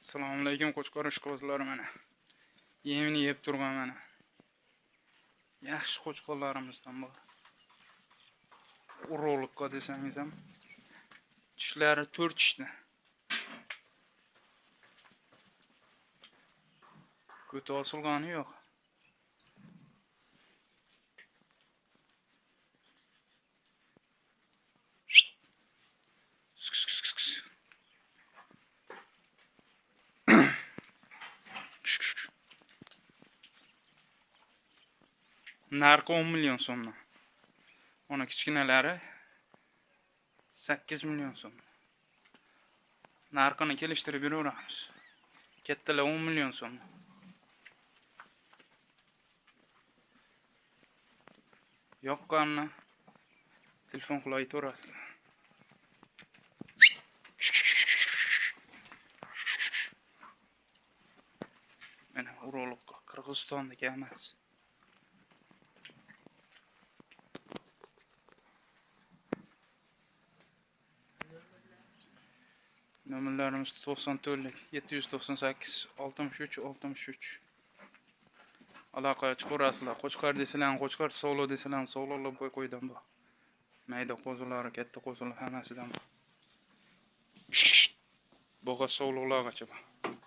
Assalomu alaykum qo'chqor ishqibozlari mana. Yemini yeb turgan mana. Yaxshi qo'chqorlarimizdan bor. Urug'liqqa desangiz ham tishlari 4 tishdi. Ko'ti osilgani yo'q. Narxi 10 million so'mdan. Ona kichkinalari 8 million so'm. Narxini kelishtirib beraveramiz. Kattalar 10 million so'm. Yoqqanini telefon qilib aytaverasizlar. Mana urug'liqqa Qirg'izistonniki emas. Nomerlarimiz 94 798 63 63. Aloqaga chiqaverasizlar. Qo'chqor desalar qo'chqor, sog'liq desalar sog'liqlar boy qo'ydan bu. Mayda qo'zilar, katta qo'zilar hammasidan bor. Bo'g'oz sog'liqlargacha bor.